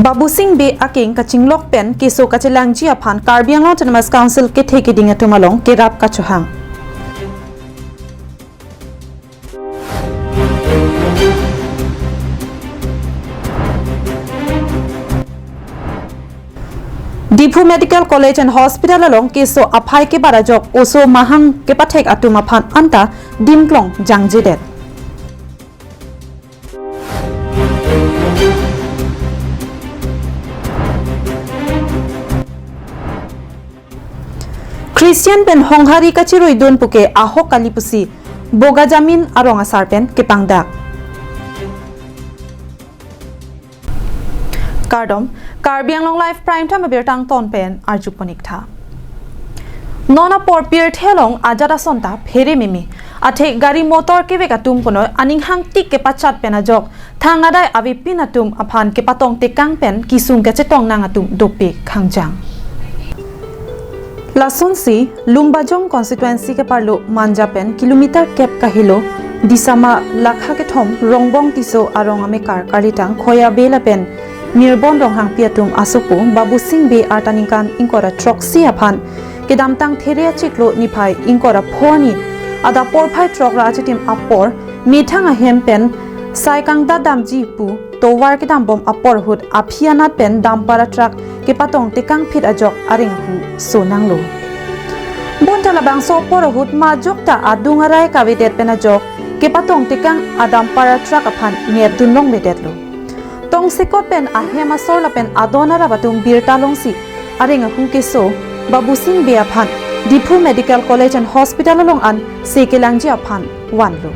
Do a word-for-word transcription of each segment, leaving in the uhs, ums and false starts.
Babusing Bey akeng kachinglok pen keso kachelangji aphan Karbi Anglong Autonomous Council kethe keding atum along kerap kachohang. Diphu Medical College and Hospital along keso aphai kebar ajok oso mahang kepathek atum aphan anta dimklong jangjedet. Christian pen honghari kachiruidun puke ahok kali pusi Bogajamin arong asar pen kepangdak. Kardom, Karbi Anglong Live Prime Time abirta angton pen arjuponik tha. Non apor pirthe along ajat ason ta phere meme. Athe gari motor kevek atum punoi aning hangtik kepachat pen ajok thang adai avepin atum aphan kepatong tekang pen kesung kachetong nang atum dopik khangjang. Lasonsi, Lumbajong constituency keparlo Manja pen kilometer kep kahelo, Disama Lakha kethom Rongbong Tisso arong amekar karlitang Khoya Bey lapen Mirbon Ronghangpi atum asopo Babusing Bey arta ningkan ingkoi ra throksi aphan kedamtang There achiklo niphai ingkoi ra pho arni adap porphai throk ra achitim apor methang ahem pen sai kangdat damji pu tovar kedam bom apor ahut aphi anat pen dumper atruck kepatong tekang phit ajok areng ahu so nanglo. Bonta labangso apor ahut majok ta adung arai kavedet pen ajok kepatong tekang a dumper atruck aphan ngepdun longledetlo. Tongsekot pen ahem asor lapen adon arap atum birta longsi areng ahu keso Babusing Bey aphan Diphu Medical College and Hospital along an se kelangji aphan vanlo.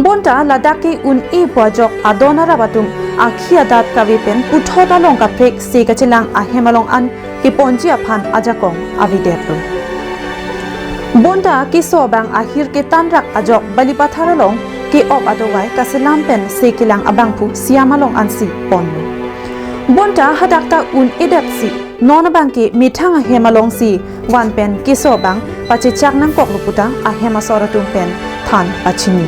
Bonta ladak ke un-e pu ajok adon arap atum akhi adat kave pen puthot along kaprek se kachelang ahem along an keponji aphan ajakong avedetlo. Bonta keso abang ahir ketan rak ajok Balipathar along ke-op adovai kaselam pen se kelang abangphu Siam along ansi ponlo. Bonta hadak ta un-edetsi non abangke methang ahem alongsi van pen keso abang pachechak nangkoklo puta ahem asor atum pen than pachini.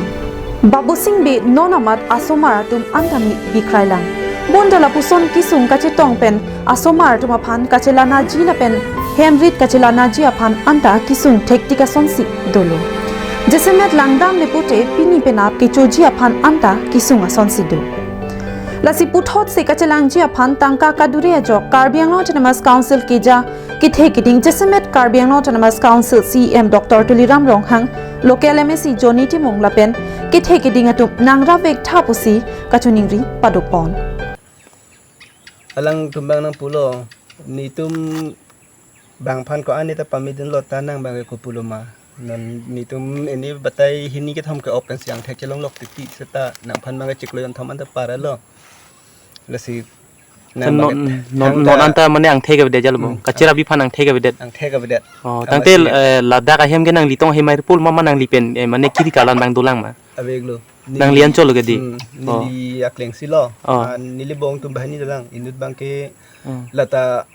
Babusing Bey non amat asomar atum anta mi bikrailang. Bonta lapuson kesung kachetong pen asomar atum aphan kachelanaji lapen hemrit kachelanaji aphan anta kesung thektik asonsi dolo. Jasemet langdamle pute pini penap kechoji aphan anta kesung asonsi do. Lasi puthot se kachelangji aphan tangka kadure ajok Karbi Anglong Autonomous Council keja kethe keding jasemet Karbi Anglong Autonomous Council C E M Doctor Tuliram Ronghang, local M A C Johnny Timung lapen kethe keding atum nangrap vek tha pusi kachiningri padopon. Alangtum abang nangpulo, netum bang aphan ko-an ta pamidunlo ta nang abang ke kopulo ma. Non netum ini batai hini kethom ke-op pensi angthek chelonglok titi seta nangphan abang ke chiklo jonthom anta parlo. Lasi nang non, abang ke non, thangta non anta mane angthek avedet jalo bo. Hmm. Kachira bi aphan angthek avedet. Angthek avedet. Oh, tangte, amatsi, eh, ladak ahem ke nangli tong ahemai pul ma, ma nangli pen, eh, mane kiri kalan abang dolang ma. Aveklo. Nangli anchot lo ke di? Hmm, oh. Neli akleng si lo. Oh. Ah, neli bong atum banghini dolang. Inut abang ke, hmm, lata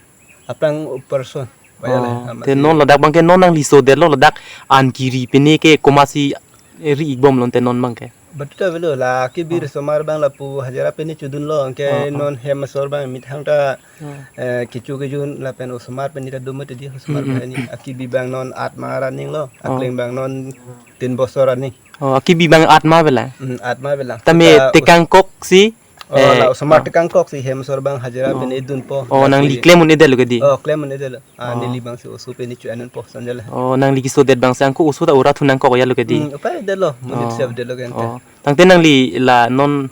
aphrang operation. Baya le, oh, amatsi. Te non ladak abang ke non nangli sodetlo ladak an kiri pine ke komatsi ri-ik bomlo te non abang ke? Betul ta avelo la, kebi, oh, osomar abang lapu hajira pine chodunlo, anke, oh, oh, non hem asor abang methang ta, oh, eh, kecho kejun lapen osomar pine ta do mati di osomar, hmm, hmm, pine. Akebi abang non atma ra aninglo, oh, akleng abang non tin bosor arni. Oh, akebi abang atma avelang? Hmm, atma avelang. Tame ta tekangkok si, oh, eh, la osomar, oh, tekangkok si hem asor abang hajira, oh, pine dunpo. Oh, lasi nangli klem un-edetlo ke di? Oh, klem un-edetlo. Ah, oh, neli abang si oso pine cho-an unpo sonjale. Oh, nangli kesodet abang si angko oso ta ura thu nangkok ya lo ke di? Hmm, upai detlo, monit, oh, siap detlo ke ante. Oh. Tangte nangli la non,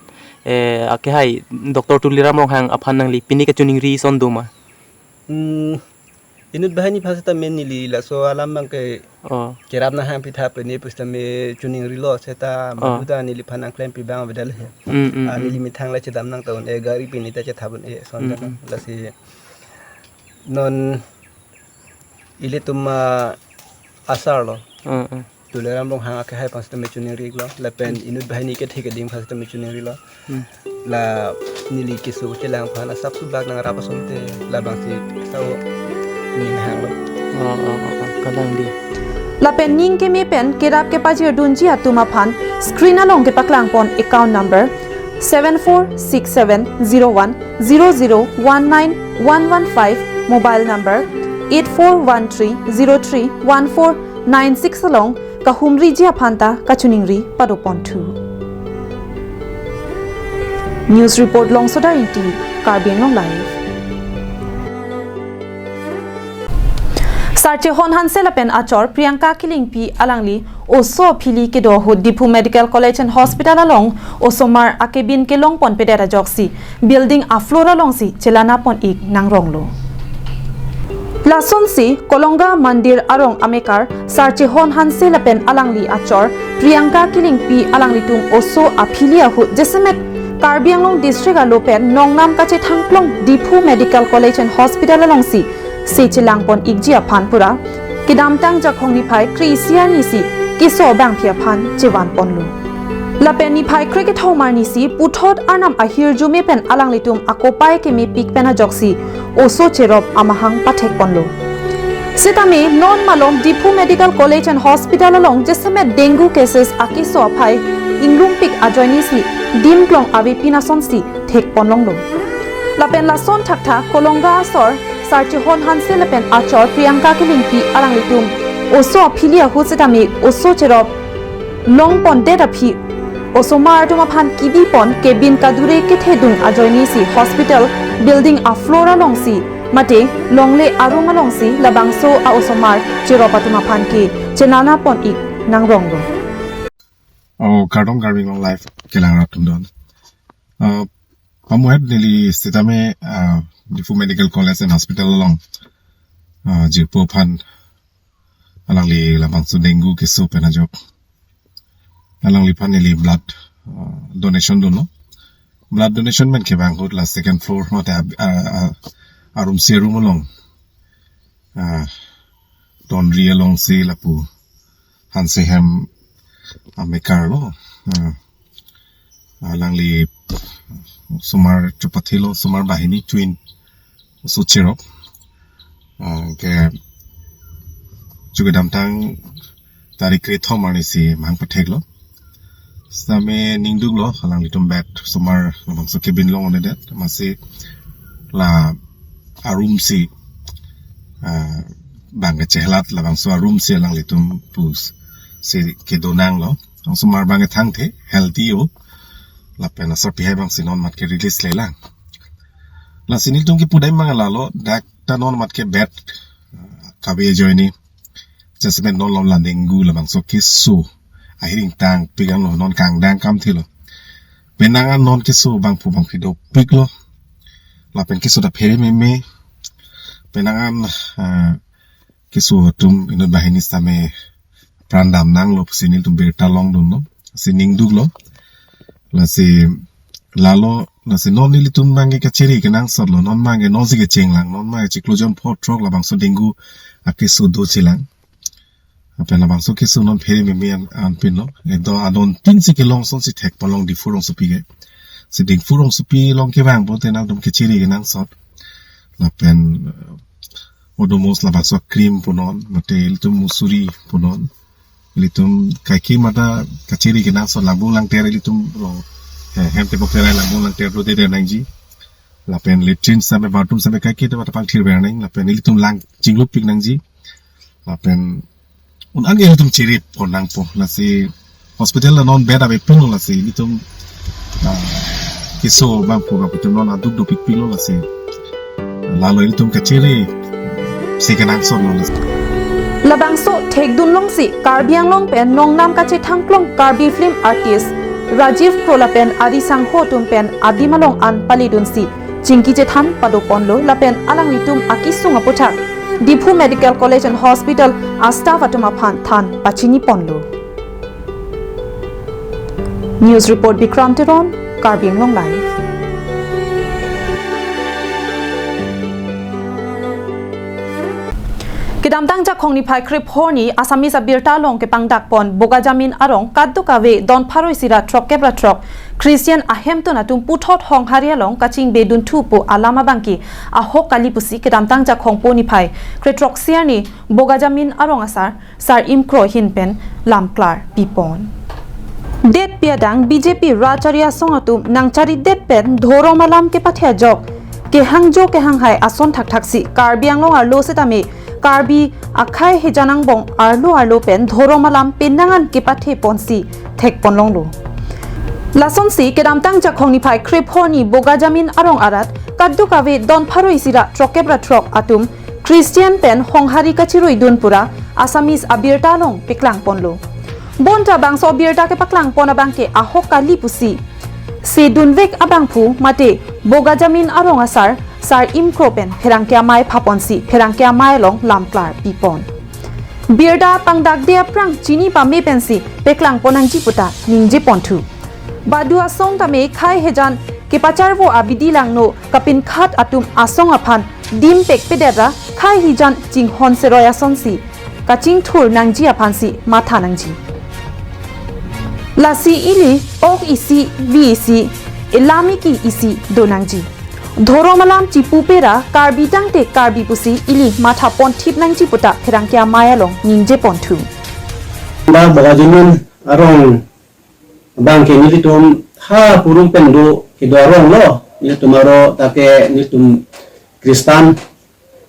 eh, akehai Doctor Tuliram Ronghang aphan nangli pine kachiningri ason do ma? Hmm, inut banghini aphan seta main neli laso alam abang ke, oh, kerap nanghangpi tha pine pusitame chiningrilo seta, oh, maduta neliphan nangklempi abang avedal he. Hmm, hmm, ah, hmm, neli methang la chedam nang ta un-e gari pine ta chethap un-e son, hmm, ta, hmm, lasi non ilitum, ah, asar lo. Hmm, hmm. Tuliram Ronghang akehai aphan sitame chiningri-iklo. Lapen inut banghini kethe keding aphan sitame chiningrilo. Hmm. La neli keso chelang aphan asap subak nangrap asonte labangsi sao ning hanglo. Oh, oh, oh, oh, kalang di. Lapen ning keme pen kerap kepajirdunji atum aphan screen along kepaklangpon account number seven four six seven zero one zero zero one nine one one five, mobile number eight four one three zero three one four nine six along kahumriji aphanta kachiningri padoponthu. News report Longsodar Ingti, Karbi Anglong Live. Sarchehon Hanse lapen achor Priyanka Killingpi alangli oso aphili kedo ahut Diphu Medical College and Hospital along osomar akebin kelongponpedet ajoksi building afloor alongsi chelanapon-ik nangronglo. Lasonsi Kolonga Mandir arong amekar Sarchehon Hanse lapen alangli achor Priyanka Killingpi alanglitum oso aphili ahut jasemet Karbi Anglong District alo pen nongnam kachethangklong Diphu Medical College and Hospital alongsi se chelangpon-ikji aphan pura kedamtang Jakhong niphai kre-isi arnisi keso abangpi aphan chevanponlo. Lapen niphai kre-kethom arnisi puthot arnam ahirjume pen alanglitum akopai kemepik pen ajoksi oso cherop amahang pathekponlo. Sitame non malom Diphu Medical College and Hospital along jasemet dengue cases akeso aphai inglumpik ajoinesi dimklong avepin asonsi thekponlonglo. Lapen lason thakthak Kolonga asor Sarchehon Hanse lapen achor Priyanka Killingpi alanglitum oso aphili ahut sitame oso cherop longpondet aphi osomar atum aphan kebipon kebin kadure kethedung ajoinesi hospital building afloor alongsi mate longle arum alongsi labangso a-osomar cherop atum aphan ke chelanapon-ik nangronglo. Oh, kardom Karbi Anglong Live kelang rat atum don. Uh, pamuhet neli sitame, uh, Diphu Medical College and Hospital along, uh, jirpo aphan alangli labangso dengue keso pen ajok alangliphan neli blood, uh, donation dunlo. Blood donation pen kevang ahut la second floor mate ab-, uh, uh, arum si arum along, uh, tonri alongsi lapu Hanse hem amekar lo, uh, alangli osomar chopathilo, osomar banghini twin oso cherop. Ah, ke chu kedamtang tarik kre-kethom arnisi mahang patheklo. Sitame ningduklo alanglitum bet osomar labangso kebin longondet amatsi la arum si, ah, bang kechelat labangso arum si alanglitum pusi kedo nanglo. Osomar bang kethangthe, healthy o. Lapen asor pihai bangsi non mat ke release lelang. Lasi nelitum kipudai mang lalo, dak ta non mat ke bet, ah, kave ajoine. Jasemet non lom la dengue labangso keso ahiring tangpik angno, non kangdang kamthelo. Penang an non keso bangphu bangphi dopiklo. Lapen keso ta phere meme. Penang an, ah, keso atum inut banghini sitame pran dam nanglo pusi nelitum birta longdunlo. Si ningduklo. Lasi lalo, lasi non nelitum bang ke kachere kenangsotlo, non bang ke nonsi kechenglang, non bang ke chiklo jon pho throk labangso dengue akeso dochelang. Lapen labangso keso non phere meme an, anpinlo. Edo adon pinsi kelong asonsi thekponlong Diphu rongsopi ke. Si Diphu rongsopi along kevang pote nangtum kachere kenangsot. Lapen, eh, Odomos labangso cream punon, mate ilitum Mussoorie punon. Ilitum kaike mata kachere kenangsot, langbung langter ilitum ro, eh, hem tebok terai langbung langter rode der nangji. Lapen latrine sitame bathroom sitame kaike te mata pangthir ver nang. Lapen ilitum lang chinglupik nangji. Lapen un-an ke ilitum cheripon nangpo. Lasi hospital la non bed avepinlo, lasi ilitum, ah, keso bangphu bangphi atum non aduk dopikpiklo, lasi lalo ilitum kachere si kenangsotlo, lasi. Labangso thekdunlongsi Karbi Anglong pen nongnam kachethangklong Karbi film artist Rajiv Kro lapen ari sangho atum pen adim along an palidunsi chingki chethan padoponlo lapen alanglitum akesung aputhak Diphu Medical College and Hospital a-staff atum aphan than pachiniponlo. News report Bikram Teron, Karbi Anglong Live. Kedamtang Jakhong niphai krepho arni Assamese abirta along kepangdakpon Bokajamin arong kadokave don pharo isi ra throkkep ra throk Christian ahemtun atum puthot honghari along kachingbedunthu pu alam abangke ahok kali pusi kedamtang Jakhong po niphai krethrok isi arni Bokajamin arong asar Sar Imkro ahin pen lamklar pipon. Detpi adang B J P rachari asong atum nangcharidet pen dhorom alam kepathe ajok kehangjo kehanghai ason thakthaksi Karbi Anglong arlo setame Karbi akhei hejan angbong arlo arlo pen dhorom alam penang an kepathe ponsi thekponlonglo. Lasonsi kedamtang Jakhong niphai krepho arni Bogajamin arong arat kadokave don pharo isi ra throkkep ra throk atum Christian pen honghari kachiruidun pura Assamese abirta along peklangponlo. Bonta bangso abirta kepaklangpon abangke ahok kali pusi sedunvek abangphu mate Bogajamin arong asar Sar Imkro pen pherangke amei phaponsi pherangke amei along lamklar pipon. Birta pangdakde aphrang chini pame pensi peklangpon nangji puta ningjeponthu. Badu asong tame khei hejan kepacharvo abidi langno kapinkhat atum asong aphan dimpekpedet ra khei hejan chinghon seroi asonsi kachingthur nangji aphansi matha nangji. Lasi ili ok isi, vi isi, elamiki isi do nangji. Dhorom alam chipupe ra Karbi tangte Karbi pusi ili mathaponthip nangji puta pherangke amei along ningjeponthu. Ba Bogajamin arong abangke nelitum ha purum pen do kedo arong lo, nelitum aro take nelitum Christian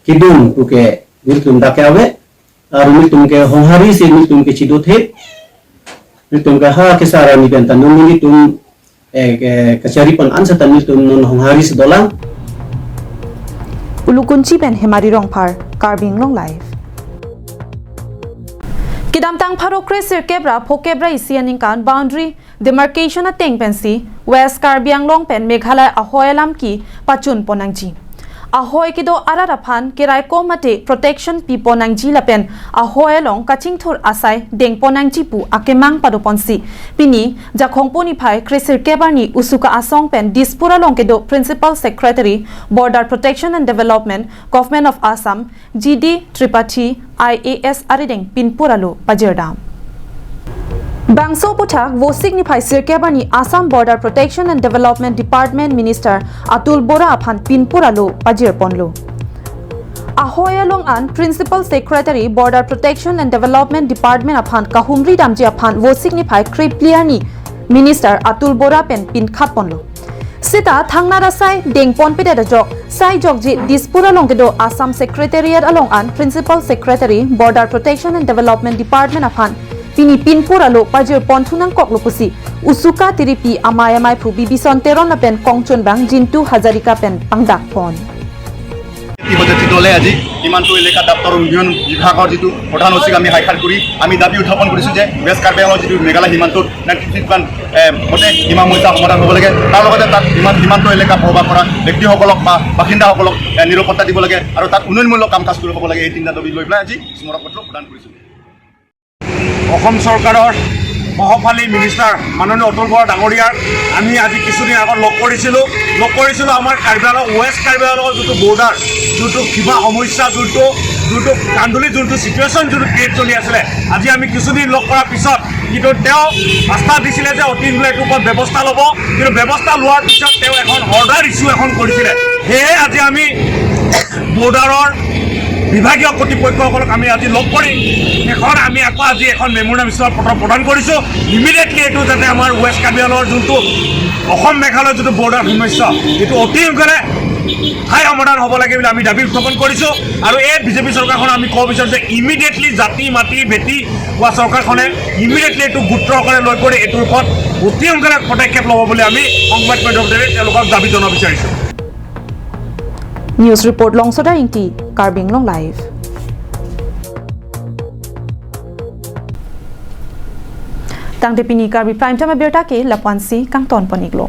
kedun puke nelitum take ave, aru nelitum ke honghari si nelitum ke chido thip, nelitum ke ha kesar arni pen ta non nelitum eh, ke, kacharipon an seta nelitum non honghari si dolang. Ulukunchi pen Hemari Rongphar, Karbi Anglong Live. Kedamtang pharo kre sirkep ra phokep ra isi aningkan boundary demarcation ateng pensi West Karbi Anglong pen Meghalaya ahoi alam kepachunpon nangji. Ahoi kedo arat aphan keraikom mate protection pipon nangji lapen ahoi along kachingthur asai dengpon nangji pu akemang padoponsi pini Jakhong niphai kre sirkep arni Usuka asong pen Dispur along kedo Principal Secretary Border Protection and Development, Government of Assam, G D Tripathi, I A S arideng pinpur alo pajirdam. Bangso aphuthak Vosik niphai sirkep arni Assam Border Protection and Development Department Minister Atul Bora aphan pinpur alo pajirponlo. Ahoi along an Principal Secretary Border Protection and Development Department aphan kahumri damji aphan Vosik niphai kre phli arni Minister Atul Bora pen pinkhatponlo. Seta thangnat asai dengponpedet ajok saijokji Dispur along kedo Assam Secretariat along an Principal Secretary Border Protection and Development Department aphan pini pinpur alo pajirponthu nangkoklo pusi Usuka tiripi amei ameiphu Bibison Teron lapen kongchunbang Jintu Hazarika pen pangdakpon. ইতিমধ্যে দলে আজি সীমান্ত এলেকা দপ্তৰ উন্নয়ন বিভাগৰ যিটো প্ৰধান অ চিক আমি সাক্ষাৎ কৰি আমি দাবী উত্থাপন কৰিছোঁ যে ৱেষ্ট কাৰ্বি আংলঙৰ যিটো মেঘালয় সীমান্তত নাইণ্টি ফিট মান, এ, মতে সীমা সমস্যা সমাধান হ'ব লাগে। তাৰ লগতে তাত সীমা, সীমান্ত এলেকা বসবাস কৰা ব্যক্তিসকলক বা বাসিন্দাসকলক, এ, নিৰাপত্তা দিব লাগে আৰু তাত উন্নয়নমূলক কাম কাজ কৰিব হ'ব লাগে। এই তিনিটা দাবী লৈ পেলাই আজি স্মাৰক পত্ৰ প্ৰদান কৰিছোঁ। অসম চৰকাৰৰ সহকাৰী মিনিষ্টাৰ মাননীয় অতুল বৰা ডাঙৰীয়াৰ আমি আজি কিছুদিন আগত লগ কৰিছিলোঁ। লগ কৰিছিলোঁ আমাৰ কাৰ্বি আংলং, ৱেষ্ট কাৰ্বি আংলঙৰ যিটো বৰ্ডাৰ, যিটো সীমা সমস্যা, যোনটো, যোনটো কান্দুলি যোনটো চিটুৱেশ্যন, যোনটো ক্ৰিয়েট চলি আছিলে, আজি আমি কিছুদিন লগ কৰাৰ পিছত কিন্তু তেওঁ আশ্বাস দিছিলে যে অতি সোনকালে এইটোৰ ওপৰত ব্যৱস্থা ল'ব, কিন্তু ব্যৱস্থা লোৱাৰ পিছত তেওঁ এখন অৰ্ডাৰ ইছ্যু এখন কৰিছিলে। সেয়ে আজি আমি বৰ্ডাৰৰ বিভাগীয় কৰ্তৃপক্ষসকলক আমি আজি লগ কৰি শেষত আমি আকৌ আজি এখন মেমৰেণ্ডাম স্থলত পত্ৰ প্ৰদান কৰিছোঁ। ইমিডিয়েটলি এইটো যাতে আমাৰ ৱেষ্ট কাৰ্বি আংলঙৰ যোনটো অসম মেঘালয়ৰ যিটো বৰ্ডাৰ সমস্যা, এইটো অতি সোনকালে স্থায়ী সমাধান হ'ব লাগে বুলি আমি দাবী উত্থাপন কৰিছোঁ। আৰু এই বিজেপি চৰকাৰখনক আমি ক'ব বিচাৰোঁ যে ইমিডিয়েটলি জাতি মাটি ভেটি হোৱা চৰকাৰখনে ইমিডিয়েটলি এইটো গুৰুত্ব সহকাৰে লৈ কৰি এইটোৰ ওপৰত অতি সোনকালে পদক্ষেপ ল'ব বুলি আমি সংবাদ মাধ্যমৰ জৰিয়তে তেওঁলোকক দাবী জনাব বিচাৰিছোঁ। News report Longsota Ingti, Karbi Anglong Live. Tangte pini Karbi Prime Time abirta ke lapu-ansi kangtonpon-iklo.